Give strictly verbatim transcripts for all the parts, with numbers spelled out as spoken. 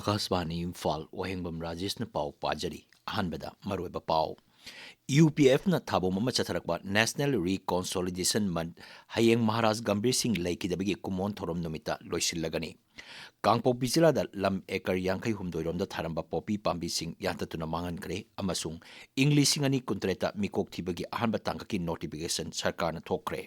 ꯑꯀꯥꯁꯕꯥꯅꯤ ꯏꯝꯐꯥꯜ, ꯋꯥꯍꯦꯡꯕꯝ ꯔꯥꯖꯦꯁꯅ ꯄꯥꯎ ꯄꯥꯖꯔꯤ꯫ ꯑꯍꯥꯟꯕꯗ ꯃꯔꯨꯑꯣꯏꯕ ꯄꯥꯎ꯫ ꯌꯨ ꯄꯤ ꯑꯦꯐꯅ ꯊꯥꯕꯣꯝ ꯑꯃ ꯆꯠꯊꯔꯛꯄ National Reconciliation Month ꯍꯌꯦꯡ ꯃꯍꯥꯔꯥꯖ ꯒꯝꯚꯤꯔ ꯁꯤꯡ ꯂꯩꯈꯤꯗꯕꯒꯤ ꯀꯨꯝꯑꯣꯟ ꯊꯧꯔꯝ ꯅꯨꯃꯤꯠꯇ ꯂꯣꯏꯁꯤꯜꯂꯒꯅꯤ꯫ ꯀꯥꯡꯄꯣꯛꯄꯤ ꯖꯤꯂꯥꯗ ꯂꯝ ꯑꯦꯀꯔ ꯌꯥꯡꯈꯩ ꯍꯨꯝꯗꯣꯏ ꯔꯣꯝꯗ ꯊꯥꯔꯝꯕ ꯄꯣꯄꯤ ꯄꯥꯝꯕꯤꯁꯤꯡ ꯌꯥꯟꯊꯠꯇꯨꯅ ꯃꯥꯡꯍꯟꯈ꯭ꯔꯦ ꯑꯃꯁꯨꯡ ꯏꯪ ꯂꯤꯁꯤꯡ ꯑꯅꯤ ꯀꯨꯟꯇꯔꯦꯠꯇ ꯃꯤꯀꯣꯛ ꯊꯤꯕꯒꯤ ꯑꯍꯥꯟꯕ ꯇꯥꯡꯀꯛꯀꯤ notification ꯁꯔꯀꯥꯔꯅ ꯊꯣꯛꯈ꯭ꯔꯦ꯫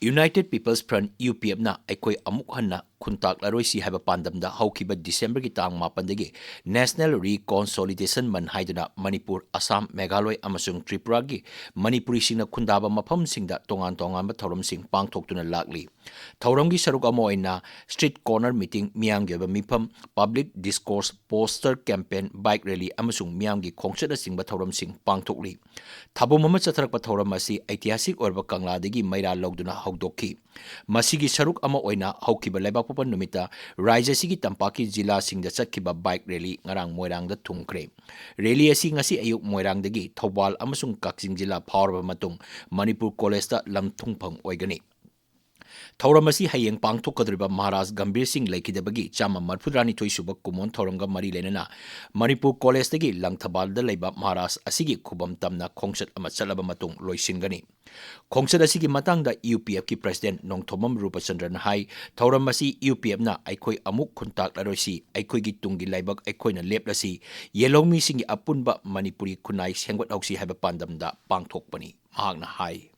United People's Front, ꯌꯨ ꯄꯤ ꯑꯦꯐꯅ ꯑꯩꯈꯣꯏ ꯑꯃꯨꯛ ꯍꯟꯅ ꯈꯨꯟꯇꯥꯛꯂꯔꯣꯏꯁꯤ ꯍꯥꯏꯕ ꯄꯥꯟꯗꯝꯗ ꯍꯧꯈꯤꯕ ꯗꯤꯁꯦꯝꯕꯔꯒꯤ ꯇꯥꯡ ꯃꯥꯄꯟꯗꯒꯤ National Reconciliation Month ꯍꯥꯏꯗꯨꯅ ꯃꯅꯤꯄꯨꯔ, ꯑꯁꯥꯝ, ꯃꯦꯘꯥꯂꯣꯏ ꯑꯃꯁꯨꯡ ꯇ꯭ꯔꯤꯄꯨꯔꯥꯒꯤ ꯃꯅꯤꯄꯨꯔꯤꯁꯤꯡꯅ ꯈꯨꯟꯗꯥꯕ ꯃꯐꯝꯁꯤꯡꯗ ꯇꯣꯉꯥꯟ ꯇꯣꯉꯥꯟꯕ ꯊꯧꯔꯝꯁꯤꯡ ꯄꯥꯡꯊꯣꯛꯇꯨꯅ ꯂꯥꯛꯂꯤ꯫ ꯊꯧꯔꯝꯒꯤ ꯁꯔꯨꯛ ꯑꯃ ꯑꯣꯏꯅ street corner meeting, ꯃꯤꯌꯥꯝꯒꯤ ꯑꯣꯏꯕ ꯃꯤꯐꯝ, public discourse, poster campaign, bike rally ꯑꯃꯁꯨꯡ ꯃꯤꯌꯥꯝꯒꯤ ꯈꯣꯡꯆꯠꯅꯆꯤꯡꯕ ꯊꯧꯔꯝꯁꯤꯡ ꯄꯥꯡꯊꯣꯛꯂꯤ꯫ ꯊꯥꯕꯣꯝ ꯑꯃ ꯆꯠꯊꯔꯛꯄ ꯊꯧꯔꯝ ꯑꯁꯤ ꯑꯩꯇꯤꯍꯥꯁꯤꯛ ꯑꯣꯏꯔꯕ ꯀꯪꯂꯥꯗꯒꯤ ꯃꯩꯔꯥ ꯂꯧꯗꯨꯅ ꯍꯧꯗꯣꯛꯈꯤ꯫ ꯃꯁꯤꯒꯤ ꯁꯔꯨꯛ ꯑꯃ ꯑꯣꯏꯅ ꯍꯧꯈꯤꯕ ꯂꯩꯕꯥꯛꯄꯣꯛꯄ ꯅꯨꯃꯤꯠꯇ ꯔꯥꯖ꯭ꯌ ꯑꯁꯤꯒꯤ ꯇꯝꯄꯥꯛꯀꯤ ꯖꯤꯂꯥꯁꯤꯡꯗ ꯆꯠꯈꯤꯕ bike rally ꯉꯔꯥꯡ ꯃꯣꯏꯔꯥꯡꯗ ꯊꯨꯡꯈ꯭ꯔꯦ꯫ Rally ꯑꯁꯤ ꯉꯁꯤ ꯑꯌꯨꯛ ꯃꯣꯏꯔꯥꯡꯗꯒꯤ ꯊꯧꯕꯥꯜ ꯑꯃꯁꯨꯡ ꯀꯛꯆꯤꯡ ꯖꯤꯂꯥ ꯐꯥꯎꯔꯕ ꯃꯇꯨꯡ ꯃꯅꯤꯄꯨꯔ ꯀꯣꯂꯦꯖꯇ ꯂꯝ ꯊꯨꯡꯐꯝ ꯑꯣꯏꯒꯅꯤ꯫ ꯊꯧꯔꯝ ꯑꯁꯤ ꯍꯌꯦꯡ ꯄꯥꯡꯊꯣꯛꯀꯗꯧꯔꯤꯕ ꯃꯍꯥꯔꯥꯖ ꯒꯝꯚꯤꯔ ꯁꯤꯡ ꯂꯩꯈꯤꯗꯕꯒꯤ ꯆꯥꯝꯃ ꯃꯔꯤꯐꯨꯇꯔꯥꯅꯤꯊꯣꯏ ꯁꯨꯕ ꯀꯨꯝꯑꯣꯟ ꯊꯧꯔꯝꯒ ꯃꯔꯤ ꯂꯩꯅꯅ ꯃꯅꯤꯄꯨꯔ ꯀꯣꯂꯦꯖꯇꯒꯤ ꯂꯪꯊꯕꯥꯜꯗ ꯂꯩꯕ ꯃꯍꯥꯔꯥꯖ ꯑꯁꯤꯒꯤ ꯈꯨꯕꯝ ꯇꯝꯅ ꯈꯣꯡꯆꯠ ꯑꯃ ꯆꯠꯂꯕ ꯃꯇꯨꯡ ꯂꯣꯏꯁꯤꯟꯒꯅꯤ꯫ ꯈꯣꯡꯆꯠ ꯑꯁꯤꯒꯤ ꯃꯇꯥꯡꯗ ꯌꯨ ꯄꯤ ꯑꯦꯐꯀꯤ president ꯅꯣꯡꯊꯣꯝꯕꯝ ꯔꯨꯄꯆꯟꯗ꯭ꯔꯅ ꯍꯥꯏ, ꯊꯧꯔꯝ ꯑꯁꯤ ꯌꯨ ꯄꯤ ꯑꯦꯐꯅ ꯑꯩꯈꯣꯏ ꯑꯃꯨꯛ ꯈꯨꯟꯇꯥꯛꯂꯔꯣꯏꯁꯤ, ꯑꯩꯈꯣꯏꯒꯤ ꯇꯨꯡꯒꯤ ꯂꯥꯏꯕꯛ ꯑꯩꯈꯣꯏꯅ ꯂꯦꯞꯂꯁꯤ, ꯌꯦꯜꯍꯧꯃꯤꯁꯤꯡꯒꯤ ꯑꯄꯨꯟꯕ ꯃꯅꯤꯄꯨꯔꯤ ꯈꯨꯟꯅꯥꯏ ꯁꯦꯝꯒꯠꯍꯧꯁꯤ ꯍꯥꯏꯕ ꯄꯥꯟꯗꯝꯗ ꯄꯥꯡꯊꯣꯛꯄꯅꯤ꯫ ꯃꯍꯥꯛꯅ ꯍꯥꯏ꯫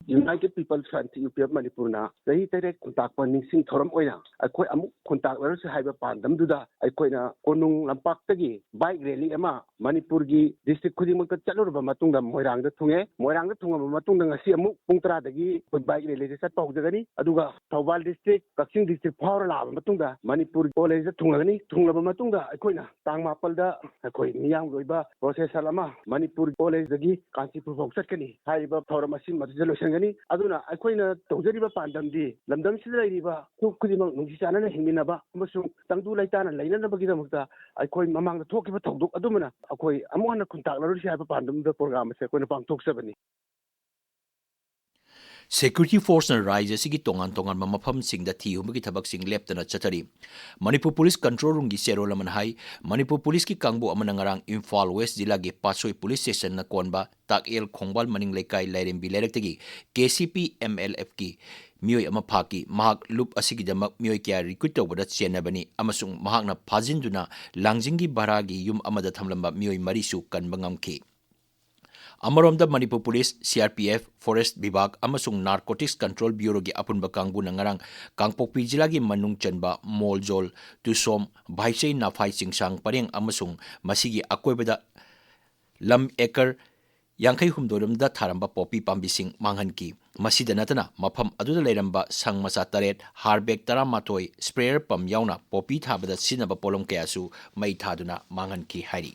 United People's Front, U P F ꯃꯅꯤꯄꯨꯔꯅ ꯆꯍꯤ ꯇꯔꯦꯠ ꯈꯨꯟꯇꯥꯛꯄ ꯅꯤꯡꯁꯤꯡ ꯊꯧꯔꯝ ꯑꯣꯏꯅ ꯑꯩꯈꯣꯏ ꯑꯃꯨꯛ ꯈꯨꯟꯇꯥꯛꯂꯔꯁꯤ ꯍꯥꯏꯕ ꯄꯥꯟꯗꯝꯗꯨꯗ ꯑꯩꯈꯣꯏꯅ ꯀꯣꯅꯨꯡ ꯂꯝꯄꯥꯛꯇꯒꯤ bike rally ꯑꯃ ꯃꯅꯤꯄꯨꯔꯒꯤ district ꯈꯨꯗꯤꯡꯃꯛꯇ ꯆꯠꯂꯨꯔꯕ ꯃꯇꯨꯡꯗ ꯃꯣꯏꯔꯥꯡꯗ ꯊꯨꯡꯉꯦ꯫ ꯃꯣꯏꯔꯥꯡꯗ ꯊꯨꯡꯉꯕ ꯃꯇꯨꯡꯗ ꯉꯁꯤ ꯑꯃꯨꯛ ꯄꯨꯡ ꯇꯔꯥꯗꯒꯤ ꯑꯩꯈꯣꯏ bike rallyꯁꯦ ꯆꯠꯄ ꯍꯧꯖꯒꯅꯤ꯫ ꯑꯗꯨꯒ ꯊꯧꯕꯥꯜ district, ꯀꯛꯆꯤꯡ district ꯐꯥꯎꯔ ꯂꯥꯛꯑꯕ ꯃꯇꯨꯡꯗ ꯃꯅꯤꯄꯨꯔ ꯀꯣꯂꯦꯖꯇ ꯊꯨꯡꯂꯒꯅꯤ꯫ ꯊꯨꯡꯂꯕ ꯃꯇꯨꯡꯗ ꯑꯩꯈꯣꯏꯅ ꯇꯥꯡ ꯃꯥꯄꯜꯗ ꯑꯩꯈꯣꯏ ꯃꯤꯌꯥꯝꯒꯤ ꯑꯣꯏꯕ procession ꯑꯃ ꯃꯅꯤꯄꯨꯔ ꯀꯣꯂꯦꯖꯇꯒꯤ ꯀꯥꯟꯆꯤꯄꯨꯔ ꯐꯥꯎ ꯆꯠꯀꯅꯤ꯫ ꯍꯥꯏꯔꯤꯕ ꯊꯧꯔꯝ ꯑꯁꯤ ꯃꯗꯨꯗ ꯂꯣꯏꯁꯤꯟ ꯆꯪꯒꯅꯤ꯫ ꯑꯗꯨꯅ ꯑꯩꯈꯣꯏꯅ ꯇꯧꯖꯔꯤꯕ ꯄꯥꯟꯗꯝꯗꯤ ꯂꯝꯗꯝꯁꯤꯗ ꯂꯩꯔꯤꯕ ꯐꯨꯔꯨꯞ ꯈꯨꯗꯤꯡꯃꯛ ꯅꯨꯡꯁꯤ ꯆꯥꯟꯅꯅ ꯍꯤꯡꯃꯤꯟꯅꯕ ꯑꯃꯁꯨꯡ ꯇꯪꯗꯨ ꯂꯩꯇꯥꯅ ꯂꯩꯅꯅꯕꯒꯤꯗꯃꯛꯇ ꯑꯩꯈꯣꯏ ꯃꯃꯥꯡꯗ ꯊꯣꯛꯈꯤꯕ ꯊꯧꯗꯣꯛ ꯑꯗꯨꯃꯅ ꯑꯩꯈꯣꯏ ꯑꯃꯨꯛ ꯍꯟꯅ ꯈꯨꯟꯇꯥꯛꯂꯔꯣꯏꯁꯤ ꯍꯥꯏꯕ ꯄꯥꯟꯗꯝꯗ ꯄ꯭ꯔꯣꯒ꯭ꯔꯥꯝ ꯑꯁꯦ ꯑꯩꯈꯣꯏꯅ ꯄꯥꯡꯊꯣꯛꯆꯕꯅꯤ꯫ Security forceꯅ ꯔꯥꯖ꯭ꯌ ꯑꯁꯤꯒꯤ ꯇꯣꯉꯥꯟ ꯇꯣꯉꯥꯟꯕ ꯃꯐꯝꯁꯤꯡꯗ ꯊꯤ ꯍꯨꯝꯕꯒꯤ ꯊꯕꯛꯁꯤꯡ ꯂꯦꯞꯇꯅ ꯆꯠꯊꯔꯤ꯫ ꯃꯅꯤꯄꯨꯔ ꯄꯨꯂꯤꯁ ꯀꯟꯇ꯭ꯔꯣꯜ ꯔꯨꯝꯒꯤ ꯆꯦꯔꯣꯜ ꯑꯃꯅ ꯍꯥꯏ, ꯃꯅꯤꯄꯨꯔ ꯄꯨꯂꯤꯁꯀꯤ ꯀꯥꯡꯕꯨ ꯑꯃꯅ ꯉꯔꯥꯡ ꯏꯝꯐꯥꯜ ꯋꯦꯁ ꯖꯤꯂꯥꯒꯤ ꯄꯥꯠꯁꯣꯏ ꯄꯨꯂꯤꯁ ꯁ꯭ꯇꯦꯁꯟꯅ ꯀꯣꯟꯕ ꯇꯥꯛꯌꯦꯜ ꯈꯣꯡꯕꯥꯜ ꯃꯅꯤꯡ ꯂꯩꯀꯥꯏ ꯂꯥꯏꯔꯦꯝꯕꯤ ꯂꯩꯔꯛꯇꯒꯤ K C P M L ꯑꯦꯐꯀꯤ ꯃꯤꯑꯣꯏ ꯑꯃ ꯐꯥꯈꯤ꯫ ꯃꯍꯥꯛ ꯂꯨꯞ ꯑꯁꯤꯒꯤꯗꯃꯛ ꯃꯤꯑꯣꯏ ꯀꯌꯥ ꯔꯤꯀ꯭ꯔꯨꯠ ꯇꯧꯕꯗ ꯆꯦꯟꯅꯕꯅꯤ ꯑꯃꯁꯨꯡ ꯃꯍꯥꯛꯅ ꯐꯥꯖꯤꯟꯗꯨꯅ ꯂꯥꯡꯖꯤꯡꯒꯤ ꯚꯔꯥꯒꯤ ꯌꯨꯝ ꯑꯃꯗ ꯊꯝꯂꯝꯕ ꯃꯤꯑꯣꯏ ꯃꯔꯤꯁꯨ ꯀꯟꯕ ꯉꯝꯈꯤ꯫ ꯑꯃꯔꯣꯝꯗ Manipur police, C R P F, forest ꯕꯤꯚꯥꯒ ꯑꯃꯁꯨꯡ ꯅꯥꯔꯀꯣꯇꯤꯛꯁ ꯀꯟꯇ꯭ꯔꯣꯜ ꯕ꯭ꯌꯨꯔꯣꯒꯤ ꯑꯄꯨꯟꯕ ꯀꯥꯡꯕꯨꯅ ꯉꯔꯥꯡ ꯀꯥꯡꯄꯣꯛꯄꯤ ꯖꯤꯂꯥꯒꯤ ꯃꯅꯨꯡ ꯆꯟꯕ ꯃꯣꯜꯖꯣꯜ, ꯇꯨꯁꯣꯝ, ꯚꯥꯏꯆꯩ, ꯅꯥꯐꯥꯏ, ꯆꯤꯡꯁꯥꯡ ꯄꯔꯦꯡ ꯑꯃꯁꯨꯡ ꯃꯁꯤꯒꯤ ꯑꯀꯣꯏꯕꯗ ꯂꯝ ꯑꯦꯀꯔ ꯌꯥꯡꯈꯩ ꯍꯨꯝꯗꯣꯏ ꯔꯣꯝꯗ ꯊꯥꯔꯝꯕ ꯄꯣꯄꯤ ꯄꯥꯝꯕꯤꯁꯤꯡ ꯃꯥꯡꯍꯟꯈꯤ꯫ ꯃꯁꯤꯗ ꯅꯠꯇꯅ ꯃꯐꯝ ꯑꯗꯨꯗ ꯂꯩꯔꯝꯕ ꯁꯪ ꯃꯆꯥ ꯇꯔꯦꯠ, ꯍꯥꯔ ꯕꯦꯒ ꯇꯔꯥꯃꯥꯊꯣꯏ, ꯁ꯭ꯄ꯭ꯔꯦꯌꯔ ꯄꯝ ꯌꯥꯎꯅ ꯄꯣꯄꯤ ꯊꯥꯕꯗ ꯁꯤꯖꯤꯟꯅꯕ ꯄꯣꯠꯂꯝ ꯀꯌꯥꯁꯨ ꯃꯩ ꯊꯥꯗꯨꯅ ꯃꯥꯡꯍꯟꯈꯤ ꯍꯥꯏꯔꯤ꯫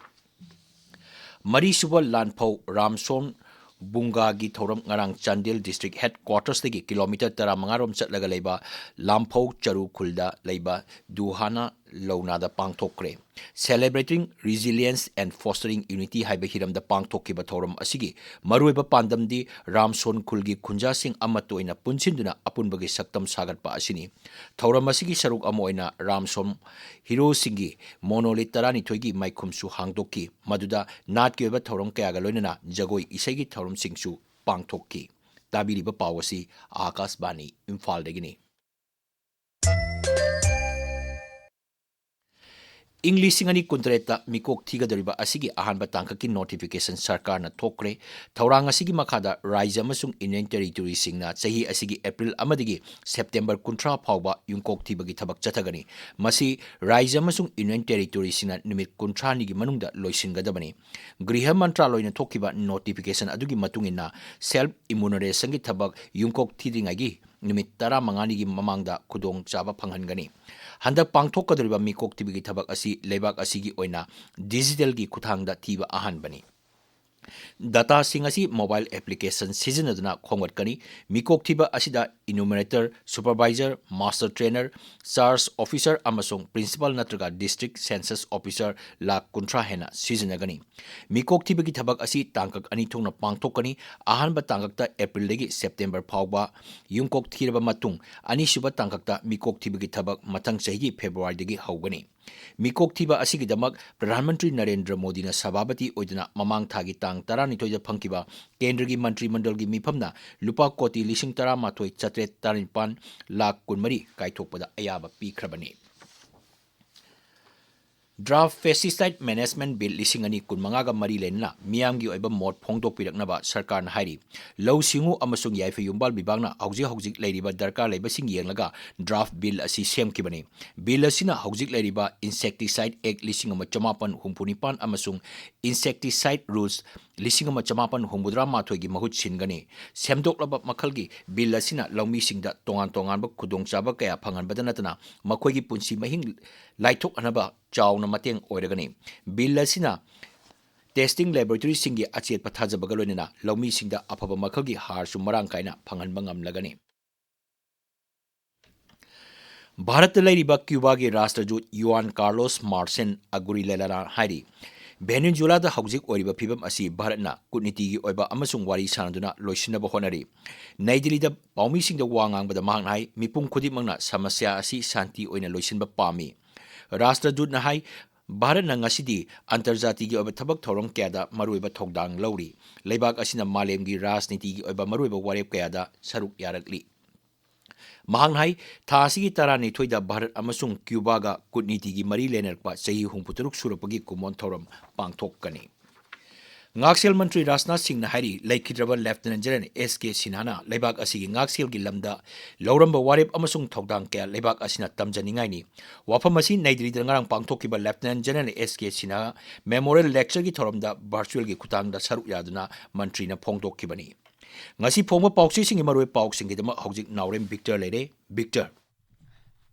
ꯃꯔꯤꯁꯨꯕ ꯂꯥꯟꯐꯧ ꯔꯥꯝꯁꯣꯟ ꯕꯨꯡꯒꯥꯒꯤ ꯊꯧꯔꯝ ꯉꯔꯥꯡ ꯆꯥꯟꯗꯦꯜ ꯗꯤꯁꯇ꯭ꯔꯤꯛ ꯍꯦꯗ ꯀ꯭ꯋꯥꯇꯔꯁꯇꯒꯤ ꯀꯤꯂꯣꯃꯤꯇꯔ ꯇꯔꯥꯃꯉꯥ ꯔꯣꯝ ꯆꯠꯂꯒ ꯂꯩꯕ ꯂꯥꯝꯐꯧ ꯆꯔꯨ ꯈꯨꯜꯗ ꯂꯩꯕ ꯗꯨꯍꯥꯅ ꯂꯧꯅꯥꯗ ꯄꯥꯡꯊꯣꯛꯈ꯭ꯔꯦ꯫ Celebrating Resilience and Fostering Unity ꯍꯥꯏꯕ ꯍꯤꯔꯝꯗ ꯄꯥꯡꯊꯣꯛꯈꯤꯕ ꯊꯧꯔꯝ ꯑꯁꯤꯒꯤ ꯃꯔꯨꯑꯣꯏꯕ ꯄꯥꯟꯗꯝꯗꯤ ꯔꯥꯝꯁꯣꯟ ꯈꯨꯜꯒꯤ ꯈꯨꯟꯖꯥꯁꯤꯡ ꯑꯃꯠꯇ ꯑꯣꯏꯅ ꯄꯨꯟꯁꯤꯟꯗꯨꯅ ꯑꯄꯨꯟꯕꯒꯤ ꯁꯛꯇꯝ ꯁꯥꯒꯠꯄ ꯑꯁꯤꯅꯤ꯫ ꯊꯧꯔꯝ ꯑꯁꯤꯒꯤ ꯁꯔꯨꯛ ꯑꯃ ꯑꯣꯏꯅ ꯔꯥꯝꯁꯣꯟ ꯍꯤꯔꯣꯁꯤꯡꯒꯤ ꯃꯣꯅꯣꯂꯤꯠ ꯇꯔꯥꯅꯤꯊꯣꯏꯒꯤ ꯃꯥꯏꯈꯨꯝꯁꯨ ꯍꯥꯡꯗꯣꯛꯈꯤ, ꯃꯗꯨꯗ ꯅꯥꯠꯀꯤ ꯑꯣꯏꯕ ꯊꯧꯔꯝ ꯀꯌꯥꯒ ꯂꯣꯏꯅꯅ ꯖꯒꯣꯏ ꯏꯁꯩꯒꯤ ꯊꯧꯔꯝꯁꯤꯡꯁꯨ ꯄꯥꯡꯊꯣꯛꯈꯤ꯫ ꯇꯥꯕꯤꯔꯤꯕ ꯄꯥꯎ ꯑꯁꯤ ꯑꯥꯀꯥꯁꯕꯥꯅꯤ ꯏꯝꯐꯥꯜꯗꯒꯤꯅꯤ꯫ ꯏꯪ ꯂꯤꯁꯤꯡ ꯑꯅꯤ ꯀꯨꯟꯇꯔꯦꯠꯇ ꯃꯤꯀꯣꯛ ꯊꯤꯒꯗꯧꯔꯤꯕ ꯑꯁꯤꯒꯤ ꯑꯍꯥꯟꯕ ꯇꯥꯡꯀꯛꯀꯤ ꯅꯣꯇꯤꯐꯤꯀꯦꯁꯟ ꯁꯔꯀꯥꯔꯅ ꯊꯣꯛꯈ꯭ꯔꯦ꯫ ꯊꯧꯔꯥꯡ ꯑꯁꯤꯒꯤ ꯃꯈꯥꯗ ꯔꯥꯖ꯭ꯌ ꯑꯃꯁꯨꯡ ꯌꯨꯅꯤꯌꯟ ꯇꯦꯔꯤꯇꯣꯔꯤꯁꯤꯡꯅ ꯆꯍꯤ ꯑꯁꯤꯒꯤ ꯑꯦꯄ꯭ꯔꯤꯜ ꯑꯃꯗꯒꯤ ꯁꯦꯞꯇꯦꯝꯕꯔ ꯀꯨꯟꯊ꯭ꯔꯥ ꯐꯥꯎꯕ ꯌꯨꯝꯀꯣꯛ ꯊꯤꯕꯒꯤ ꯊꯕꯛ ꯆꯠꯊꯒꯅꯤ꯫ ꯃꯁꯤ ꯔꯥꯖ꯭ꯌ ꯑꯃꯁꯨꯡ ꯌꯨꯅꯤꯌꯟ ꯇꯦꯔꯤꯇꯣꯔꯤꯁꯤꯡꯅ ꯅꯨꯃꯤꯠ ꯀꯨꯟꯊ꯭ꯔꯥꯅꯤꯒꯤ ꯃꯅꯨꯡꯗ ꯂꯣꯏꯁꯤꯟꯒꯗꯕꯅꯤ꯫ ꯒ꯭ꯔꯤꯍ ꯃꯟꯇ꯭ꯔꯥꯂꯣꯏꯅ ꯊꯣꯛꯈꯤꯕ ꯅꯣꯇꯤꯐꯤꯀꯦꯁꯟ ꯑꯗꯨꯒꯤ ꯃꯇꯨꯡ ꯏꯟꯅ, ꯁꯦꯜꯐ ꯏꯃꯨꯅꯔꯦꯁꯟꯒꯤ ꯊꯕꯛ ꯌꯨꯝꯀꯣꯛ ꯊꯤꯗ꯭ꯔꯤꯉꯩꯒꯤ ꯅꯨꯃꯤꯠ ꯇꯔꯥꯃꯉꯥꯅꯤꯒꯤ ꯃꯃꯥꯡꯗ ꯈꯨꯗꯣꯡꯆꯥꯕ ꯐꯪꯍꯟꯒꯅꯤ꯫ ꯍꯟꯗꯛ ꯄꯥꯡꯊꯣꯛꯀꯗꯧꯔꯤꯕ ꯃꯤꯀꯣꯛ ꯊꯤꯕꯒꯤ ꯊꯕꯛ ꯑꯁꯤ ꯂꯩꯕꯥꯛ ꯑꯁꯤꯒꯤ ꯑꯣꯏꯅ ꯗꯤꯖꯤꯇꯦꯜꯒꯤ ꯈꯨꯠꯊꯥꯡꯗ ꯊꯤꯕ ꯑꯍꯥꯟꯕꯅꯤ꯫ Dataꯁꯤꯡ ꯑꯁꯤ mobile application ꯁꯤꯖꯤꯟꯅꯗꯨꯅ ꯈꯣꯝꯒꯠꯀꯅꯤ꯫ ꯃꯤꯀꯣꯛ ꯊꯤꯕ ꯑꯁꯤꯗ enumerator, supervisor, master trainer, charge officer ꯑꯃꯁꯨꯡ principal ꯅꯠꯇ꯭ꯔꯒ district census officer ꯂꯥꯈ ꯀꯨꯟꯊ꯭ꯔꯥ ꯍꯦꯟꯅ ꯁꯤꯖꯤꯟꯅꯒꯅꯤ꯫ ꯃꯤꯀꯣꯛ ꯊꯤꯕꯒꯤ ꯊꯕꯛ ꯑꯁꯤ ꯇꯥꯡꯀꯛ ꯑꯅꯤ ꯊꯣꯛꯅ ꯄꯥꯡꯊꯣꯛꯀꯅꯤ꯫ ꯑꯍꯥꯟꯕ ꯇꯥꯡꯀꯛꯇ ꯑꯦꯄ꯭ꯔꯤꯜꯗꯒꯤ ꯁꯦꯞꯇꯦꯝꯕꯔ ꯐꯥꯎꯕ ꯌꯨꯝꯀꯣꯛ ꯊꯤꯔꯕ ꯃꯇꯨꯡ, ꯑꯅꯤꯁꯨꯕ ꯇꯥꯡꯀꯛꯇ ꯃꯤꯀꯣꯛ ꯊꯤꯕꯒꯤ ꯊꯕꯛ ꯃꯊꯪ ꯆꯍꯤꯒꯤ ꯐꯦꯕ꯭ꯔꯨꯋꯥꯔꯤꯗꯒꯤ ꯍꯧꯒꯅꯤ꯫ ꯃꯤꯀꯣꯛ ꯊꯤꯕ ꯑꯁꯤꯒꯤꯗꯃꯛ ꯄ꯭ꯔꯙꯥꯟ ꯃꯟꯇ꯭ꯔꯤ ꯅꯔꯦꯟꯗ꯭ꯔ ꯃꯣꯗꯤꯅ ꯁꯚꯥꯄꯇꯤ ꯑꯣꯏꯗꯨꯅ ꯃꯃꯥꯡ ꯊꯥꯒꯤ ꯇꯥꯡ ꯇꯔꯥꯅꯤꯊꯣꯏꯗ ꯐꯪꯈꯤꯕ ꯀꯦꯟꯗ꯭ꯔꯒꯤ ꯃꯟꯇ꯭ꯔꯤ ꯃꯟꯗꯜꯒꯤ ꯃꯤꯐꯝꯅ ꯂꯨꯄꯥ ꯀꯣꯇꯤ ꯂꯤꯁꯤꯡ ꯇꯔꯥꯃꯥꯊꯣꯏ ꯆꯥꯇ꯭ꯔꯦꯠ ꯇꯔꯥꯅꯤꯄꯥꯟ ꯂꯥꯈ ꯀꯨꯟꯃꯔꯤ ꯀꯥꯏꯊꯣꯛꯄꯗ ꯑꯌꯥꯕ ꯄꯤꯈ꯭ꯔꯕꯅꯤ꯫ Draft Pesticide Management Bill ꯂꯤꯁꯤꯡ ꯑꯅꯤ ꯀꯨꯟꯃꯉꯥꯒ ꯃꯔꯤ ꯂꯩꯅꯅ ꯃꯤꯌꯥꯝꯒꯤ ꯑꯣꯏꯕ ꯃꯣꯠ ꯐꯣꯡꯗꯣꯛꯄꯤꯔꯛꯅꯕ ꯁꯔꯀꯥꯔꯅ ꯍꯥꯏꯔꯤ꯫ ꯂꯧꯎ ꯁꯤꯡꯎ ꯑꯃꯁꯨꯡ ꯌꯥꯏꯐ ꯌꯨꯝꯕꯥꯜ ꯕꯤꯚꯥꯒꯅ ꯍꯧꯖꯤꯛ ꯍꯧꯖꯤꯛ ꯂꯩꯔꯤꯕ ꯗꯔꯀꯥꯔ ꯂꯩꯕꯁꯤꯡ ꯌꯦꯡꯂꯒ draft bill ꯑꯁꯤ ꯁꯦꯝꯈꯤꯕꯅꯤ꯫ Bill ꯑꯁꯤꯅ ꯍꯧꯖꯤꯛ ꯂꯩꯔꯤꯕ Insecticide Act ꯂꯤꯁꯤꯡ ꯑꯃ ꯆꯃꯥꯄꯟ ꯍꯨꯝꯐꯨ ꯅꯤꯄꯥꯟ ꯑꯃꯁꯨꯡ Insecticide Rules ꯂꯤꯁꯤꯡ ꯑꯃ ꯆꯃꯥꯄꯟ ꯍꯨꯝꯐꯨꯇꯔꯥ ꯃꯥꯊꯣꯏꯒꯤ ꯃꯍꯨꯠ ꯁꯤꯟꯒꯅꯤ꯫ ꯁꯦꯝꯗꯣꯛꯂꯕ ꯃꯈꯜꯒꯤ bill ꯑꯁꯤꯅ ꯂꯧꯃꯤꯁꯤꯡꯗ ꯇꯣꯉꯥꯟ ꯇꯣꯉꯥꯟꯕ ꯈꯨꯗꯣꯡꯆꯥꯕ ꯀꯌꯥ ꯐꯪꯍꯟꯕꯗ ꯅꯠꯇꯅ ꯃꯈꯣꯏꯒꯤ ꯄꯨꯟꯁꯤ ꯃꯍꯤꯡ ꯂꯥꯏꯊꯣꯛꯍꯟꯅꯕ ꯆꯥꯎꯅ ꯃꯇꯦꯡ ꯑꯣꯏꯔꯒꯅꯤ꯫ Bill ꯑꯁꯤꯅ testing laboratoryꯁꯤꯡꯒꯤ ꯑꯆꯦꯠꯄ ꯊꯥꯖꯕꯒ ꯂꯣꯏꯅꯅ ꯂꯧꯃꯤꯁꯤꯡꯗ ꯑꯐꯕ ꯃꯈꯜꯒꯤ ꯍꯥꯔꯁꯨ ꯃꯔꯥꯡ ꯀꯥꯏꯅ ꯐꯪꯍꯟꯕ ꯉꯝꯂꯒꯅꯤ꯫ ꯚꯥꯔꯠꯇ ꯂꯩꯔꯤꯕ ꯀ꯭ꯌꯨꯕꯥꯒꯤ ꯔꯥꯁꯇ꯭ꯔꯗꯨꯠ ꯌꯨꯋꯥꯟ ꯀꯥꯔꯂꯣꯁ ꯃꯥꯔꯁꯦꯟ ꯑꯒꯨꯔꯤꯂꯦꯂꯥꯅ ꯍꯥꯏꯔꯤ, ꯚꯦꯅꯦꯖꯨꯂꯥꯗ ꯍꯧꯖꯤꯛ ꯑꯣꯏꯔꯤꯕ ꯐꯤꯕꯝ ꯑꯁꯤ ꯚꯥꯔꯠꯅ ꯀꯨꯠꯅꯤꯇꯤꯒꯤ ꯑꯣꯏꯕ ꯑꯃꯁꯨꯡ ꯋꯥꯔꯤ ꯁꯥꯅꯗꯨꯅ ꯂꯣꯏꯁꯤꯟꯅꯕ ꯍꯣꯠꯅꯔꯤ꯫ ꯅꯩ ꯗꯤꯜꯂꯤꯗ ꯄꯥꯎꯃꯤꯁꯤꯡꯗ ꯋꯥ ꯉꯥꯡꯕꯗ ꯃꯍꯥꯛꯅ ꯍꯥꯏ, ꯃꯤꯄꯨꯝ ꯈꯨꯗꯤꯡꯃꯛꯅ ꯁꯃꯁ꯭ꯌꯥ ꯑꯁꯤ ꯁꯥꯟꯇꯤ ꯑꯣꯏꯅ ꯂꯣꯏꯁꯤꯟꯕ ꯄꯥꯝꯃꯤ꯫ ꯔꯥꯁꯇ꯭ꯔꯗꯨꯠꯅ ꯍꯥꯏ, ꯚꯥꯔꯠꯅ ꯉꯁꯤꯗꯤ ꯑꯟꯇꯔꯖꯥꯇꯤꯒꯤ ꯑꯣꯏꯕ ꯊꯕꯛ ꯊꯧꯔꯝ ꯀꯌꯥꯗ ꯃꯔꯨꯑꯣꯏꯕ ꯊꯧꯗꯥꯡ ꯂꯧꯔꯤ꯫ ꯂꯩꯕꯥꯛ ꯑꯁꯤꯅ ꯃꯥꯂꯦꯝꯒꯤ ꯔꯥꯖꯅꯤꯇꯤꯒꯤ ꯑꯣꯏꯕ ꯃꯔꯨꯑꯣꯏꯕ ꯋꯥꯔꯦꯞ ꯀꯌꯥꯗ ꯁꯔꯨꯛ ꯌꯥꯔꯛꯂꯤ꯫ ꯃꯍꯥꯛꯅ ꯍꯥꯏ, ꯊꯥ ꯑꯁꯤꯒꯤ ꯇꯔꯥꯅꯤꯊꯣꯏꯗ ꯚꯥꯔꯠ ꯑꯃꯁꯨꯡ ꯀ꯭ꯌꯨꯕꯥꯒ ꯀꯨꯠꯅꯤꯇꯤꯒꯤ ꯃꯔꯤ ꯂꯩꯅꯔꯛꯄ ꯆꯍꯤ ꯍꯨꯝꯐꯨꯇꯔꯨꯛ ꯁꯨꯔꯛꯄꯒꯤ ꯀꯨꯝꯑꯣꯟ ꯊꯧꯔꯝ ꯄꯥꯡꯊꯣꯛꯀꯅꯤ꯫ ꯉꯥꯛꯁꯦꯜ ꯃꯟꯇ꯭ꯔꯤ ꯔꯥꯖꯅꯥꯊ ꯁꯤꯡꯅ ꯍꯥꯏꯔꯤ, ꯂꯩꯈꯤꯗ꯭ꯔꯕ ꯂꯦꯐꯇꯤꯅꯦꯟ ꯖꯦꯅꯔꯦꯜ ꯑꯦꯁ ꯀꯦ ꯁꯤꯟꯍꯥꯅ ꯂꯩꯕꯥꯛ ꯑꯁꯤꯒꯤ ꯉꯥꯛꯁꯦꯜꯒꯤ ꯂꯝꯗ ꯂꯧꯔꯝꯕ ꯋꯥꯔꯦꯞ ꯑꯃꯁꯨꯡ ꯊꯧꯗꯥꯡ ꯀꯌꯥ ꯂꯩꯕꯥꯛ ꯑꯁꯤꯅ ꯇꯝꯖꯅꯤꯡꯉꯥꯏꯅꯤ꯫ ꯋꯥꯐꯝ ꯑꯁꯤ ꯅꯩ ꯗꯤꯜꯂꯤꯗ ꯉꯔꯥꯡ ꯄꯥꯡꯊꯣꯛꯈꯤꯕ ꯂꯦꯐꯇꯤꯅꯦꯟ ꯖꯦꯅꯔꯦꯜ ꯑꯦꯁ ꯀꯦ ꯁꯤꯟꯍꯥ ꯃꯦꯃꯣꯔꯤꯌꯦꯜ ꯂꯦꯛꯆꯔꯒꯤ ꯊꯧꯔꯝꯗ ꯚꯔꯆꯨꯑꯦꯜꯒꯤ ꯈꯨꯠꯊꯥꯡꯗ ꯁꯔꯨꯛ ꯌꯥꯗꯨꯅ ꯃꯟꯇ꯭ꯔꯤꯅ ꯐꯣꯡꯗꯣꯛꯈꯤꯕꯅꯤ꯫ ꯉꯁꯤ ꯐꯣꯡꯕ ꯄꯥꯎꯆꯦꯁꯤꯡꯒꯤ ꯃꯔꯨꯑꯣꯏꯕ ꯄꯥꯎꯁꯤꯡꯒꯤꯗꯃꯛ ꯍꯧꯖꯤꯛ ꯅꯥꯎꯔꯦꯝ ꯕꯤꯛꯇꯔ ꯂꯩꯔꯦ꯫ ꯕꯤꯛꯇꯔ꯫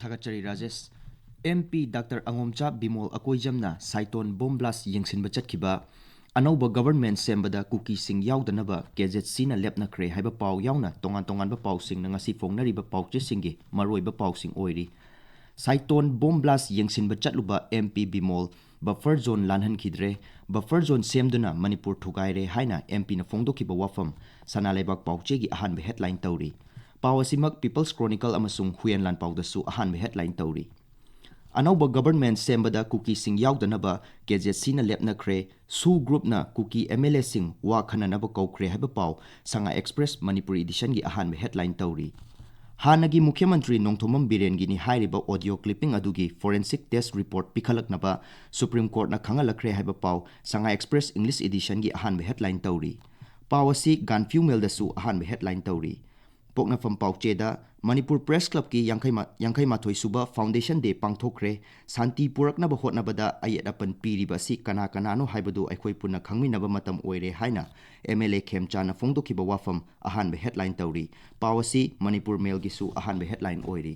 ꯊꯥꯒꯠꯆꯔꯤ Rajesh. M P doctor Angomcha Bimol ꯑꯀꯣꯏꯖꯝꯅ ꯁꯥꯏꯇꯣꯟ ꯕꯣꯝ ꯕ꯭ꯂꯥꯁ ꯌꯦꯡꯁꯤꯟꯕ ꯆꯠꯈꯤꯕ ꯑꯅꯧꯕ government ꯁꯦꯝꯕꯗ ꯀꯨꯀꯤꯁꯤꯡ ꯌꯥꯎꯗꯅꯕ ꯀꯦ ꯖꯦꯠ ꯁꯤꯅ ꯂꯦꯞꯅꯈ꯭ꯔꯦ ꯍꯥꯏꯕ ꯄꯥꯎ ꯌꯥꯎꯅ ꯇꯣꯉꯥꯟ ꯇꯣꯉꯥꯟꯕ ꯄꯥꯎꯁꯤꯡꯅ ꯉꯁꯤ ꯐꯣꯡꯅꯔꯤꯕ ꯄꯥꯎꯆꯦꯁꯤꯡꯒꯤ ꯃꯔꯨꯑꯣꯏꯕ ꯄꯥꯎꯁꯤꯡ ꯑꯣꯏꯔꯤ꯫ Cyclone bomb blast ꯌꯦꯡꯁꯤꯟꯕ ꯆꯠꯂꯨꯕ M P Bimol buffer zone ꯂꯥꯟꯍꯟꯈꯤꯗ꯭ꯔꯦ, buffer zone ꯁꯦꯝꯗꯨꯅ ꯃꯅꯤꯄꯨꯔ ꯊꯨꯒꯥꯏꯔꯦ ꯍꯥꯏꯅ M P ꯅ ꯐꯣꯡꯗꯣꯛꯈꯤꯕ ꯋꯥꯐꯝ ꯁꯅꯥ ꯂꯩꯕꯥꯛ ꯄꯥꯎꯆꯦꯒꯤ ꯑꯍꯥꯟꯕ headline ꯇꯧꯔꯤ꯫ ꯄꯥꯎ ꯑꯁꯤꯃꯛ People's Chronicle ꯑꯃꯁꯨꯡ ꯍꯨꯏꯌꯦꯟ ꯂꯥꯟꯄꯥꯎꯗꯁꯨ ꯑꯍꯥꯟꯕ headline ꯇꯧꯔꯤ꯫ ꯑꯅꯧꯕ government ꯁꯦꯝꯕꯗ ꯀꯨꯀꯤꯁꯤꯡ ꯌꯥꯎꯗꯅꯕ ꯀꯦ ꯖꯦꯠ ꯁꯤꯅ ꯂꯦꯞꯅꯈ꯭ꯔꯦ, SoO group ꯅ ꯀꯨꯀꯤ M L A ꯁꯤꯡ ꯋꯥ ꯈꯟꯅꯅꯕ ꯀꯧꯈ꯭ꯔꯦ ꯍꯥꯏꯕ ꯄꯥꯎ ꯁꯉꯥꯏ Express ꯃꯅꯤꯄꯨꯔꯤ edition ꯒꯤ ꯑꯍꯥꯟꯕ headline ꯇꯧꯔꯤ꯫ ꯍꯥꯟꯅꯒꯤ ꯃꯨꯈ꯭ꯌ ꯃꯟꯇ꯭ꯔꯤ ꯅꯣꯡꯊꯣꯝꯕꯝ ꯕꯤꯔꯦꯟꯒꯤꯅꯤ ꯍꯥꯏꯔꯤꯕ audio clipping ꯑꯗꯨꯒꯤ forensic test report ꯄꯤꯈꯠꯂꯛꯅꯕ Supreme Court ꯅ ꯈꯪꯍꯜꯂꯛꯈ꯭ꯔꯦ ꯍꯥꯏꯕ ꯄꯥꯎ ꯁꯉꯥꯏ Express English edition ꯒꯤ ꯑꯍꯥꯟꯕ headline ꯇꯧꯔꯤ꯫ ꯄꯥꯎ ꯑꯁꯤ ꯒꯥꯟꯐ꯭ꯌꯨ ꯃꯦꯜꯗꯁꯨ ꯑꯍꯥꯟꯕ headline ꯇꯧꯔꯤ꯫ ꯄꯣꯛꯅꯐꯝ ꯄꯥꯎꯆꯦꯗ ꯃꯅꯤꯄꯨꯔ Press Club ꯀꯤ ꯌꯥꯡꯈꯩ ꯃꯥ-, ꯌꯥꯡꯈꯩ ꯃꯥꯊꯣꯏ ꯁꯨꯕ Foundation Day ꯄꯥꯡꯊꯣꯛꯈ꯭ꯔꯦ꯫ ꯁꯥꯟꯇꯤ ꯄꯨꯔꯛꯅꯕ ꯍꯣꯠꯅꯕꯗ ꯑꯌꯦꯠ ꯑꯄꯟ ꯄꯤꯔꯤꯕ ꯑꯁꯤ ꯀꯅꯥ ꯀꯅꯥꯅꯣ ꯍꯥꯏꯕꯗꯨ ꯑꯩꯈꯣꯏ ꯄꯨꯟꯅ ꯈꯪꯃꯤꯟꯅꯕ ꯃꯇꯝ ꯑꯣꯏꯔꯦ ꯍꯥꯏꯅ M L A ꯈꯦꯝꯆꯥꯅ ꯐꯣꯡꯗꯣꯛꯈꯤꯕ ꯋꯥꯐꯝ ꯑꯍꯥꯟꯕ headline ꯇꯧꯔꯤ꯫ ꯄꯥꯎ ꯑꯁꯤ ꯃꯅꯤꯄꯨꯔ ꯃꯦꯜꯒꯤꯁꯨ ꯑꯍꯥꯟꯕ headline ꯑꯣꯏꯔꯤ꯫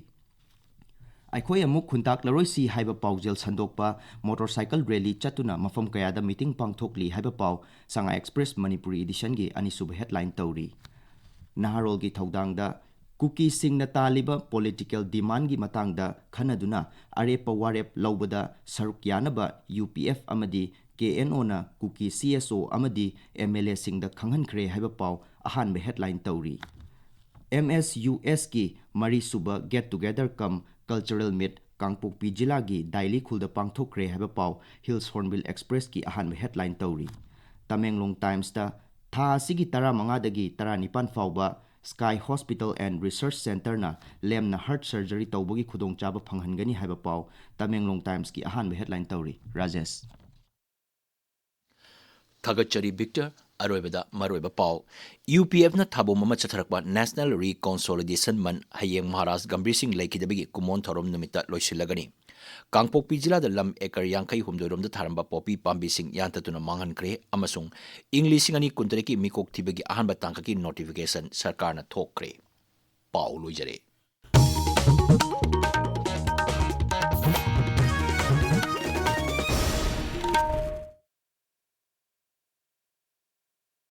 ꯑꯩꯈꯣꯏ ꯑꯃꯨꯛ ꯈꯨꯟꯇꯥꯛꯂꯔꯣꯏꯁꯤ ꯍꯥꯏꯕ ꯄꯥꯎꯖꯦꯜ ꯁꯟꯗꯣꯛꯄ motorcycle rally ꯆꯠꯇꯨꯅ ꯃꯐꯝ ꯀꯌꯥꯗ meeting ꯄꯥꯡꯊꯣꯛꯂꯤ ꯍꯥꯏꯕ ꯄꯥꯎ ꯁꯉꯥꯏ Express ꯃꯅꯤꯄꯨꯔꯤ edition ꯒꯤ ꯑꯅꯤꯁꯨꯕ headline ꯇꯧꯔꯤ꯫ ꯅꯍꯥꯔꯣꯜꯒꯤ ꯊꯧꯗꯥꯡꯗ ꯀꯨꯀꯤꯁꯤꯡꯅ ꯇꯥꯜꯂꯤꯕ political demand ꯒꯤ ꯃꯇꯥꯡꯗ ꯈꯟꯅꯗꯨꯅ ꯑꯔꯦꯞꯄ ꯋꯥꯔꯦꯞ ꯂꯧꯕꯗ ꯁꯔꯨꯛ ꯌꯥꯅꯕ U P F ꯑꯃꯗꯤ K N O ꯅ ꯀꯨꯀꯤ C S O ꯑꯃꯗꯤ M L A ꯁꯤꯡꯗ ꯈꯪꯍꯟꯈ꯭ꯔꯦ ꯍꯥꯏꯕ ꯄꯥꯎ ꯑꯍꯥꯟꯕ headline ꯇꯧꯔꯤ꯫ M S U S ꯀꯤ ꯃꯔꯤꯁꯨꯕ Get Together cum Cultural Meet ꯀꯥꯡꯄꯣꯛꯄꯤ ꯖꯤꯂꯥꯒꯤ ꯗꯥꯏꯂꯤ ꯈꯨꯜꯗ ꯄꯥꯡꯊꯣꯛꯈ꯭ꯔꯦ ꯍꯥꯏꯕ ꯄꯥꯎ Hills Hornbill Express ꯀꯤ ꯑꯍꯥꯟꯕ headline ꯇꯧꯔꯤ꯫ ꯇꯃꯦꯡꯂꯣꯡ Times ꯇ ꯊꯥ ꯑꯁꯤꯒꯤ ꯇꯔꯥꯃꯉꯥꯗꯒꯤ ꯇꯔꯥꯅꯤꯄꯥꯟ ꯐꯥꯎꯕ Sky Hospital and Research Centre ꯅ ꯂꯦꯝꯅ heart surgery ꯇꯧꯕꯒꯤ ꯈꯨꯗꯣꯡꯆꯥꯕ ꯐꯪꯍꯟꯒꯅꯤ ꯍꯥꯏꯕ ꯄꯥꯎ ꯇꯃꯦꯡꯂꯣꯡ Times ꯀꯤ ꯑꯍꯥꯟꯕ headline ꯇꯧꯔꯤ꯫ ꯔꯥꯖꯦꯁ꯫ ꯊꯥꯒꯠꯆꯔꯤ ꯕꯤꯛꯇꯔ꯫ ꯑꯔꯣꯏꯕꯗ ꯃꯔꯨꯑꯣꯏꯕ ꯄꯥꯎ꯫ U P F ꯅ ꯊꯥꯕꯣꯝ ꯑꯃ ꯆꯠꯊꯔꯛꯄ National Reconsolidation Month ꯍꯌꯦꯡ ꯃꯍꯥꯔꯥꯖ ꯒꯝꯚꯤꯔ ꯁꯤꯡ ꯂꯩꯈꯤꯗꯕꯒꯤ ꯀꯨꯃꯣꯟ ꯊꯧꯔꯝ ꯅꯨꯃꯤꯠꯇ ꯂꯣꯏꯁꯤꯜꯂꯒꯅꯤ꯫ ꯀꯥꯡꯄꯣꯛꯄꯤ ꯖꯤꯂꯥꯗ ꯂꯝ acre ꯌꯥꯡꯈꯩ ꯍꯨꯝꯗꯣꯏ ꯔꯣꯝꯗ ꯊꯥꯔꯝꯕ ꯄꯣꯄꯤ ꯄꯥꯝꯕꯤꯁꯤꯡ ꯌꯥꯟꯊꯠꯇꯨꯅ ꯃꯥꯡꯍꯟꯈ꯭ꯔꯦ ꯑꯃꯁꯨꯡ ꯏꯪ ꯂꯤꯁꯤꯡ ꯑꯅꯤ ꯀꯨꯟꯇꯔꯦꯠꯀꯤ ꯃꯤꯀꯣꯛ ꯊꯤꯕꯒꯤ ꯑꯍꯥꯟꯕ ꯇꯥꯡꯀꯛꯀꯤ notification ꯁꯔꯀꯥꯔꯅ ꯊꯣꯛꯈ꯭ꯔꯦ꯫ ꯄꯥꯎ ꯂꯣꯏꯖꯔꯦ꯫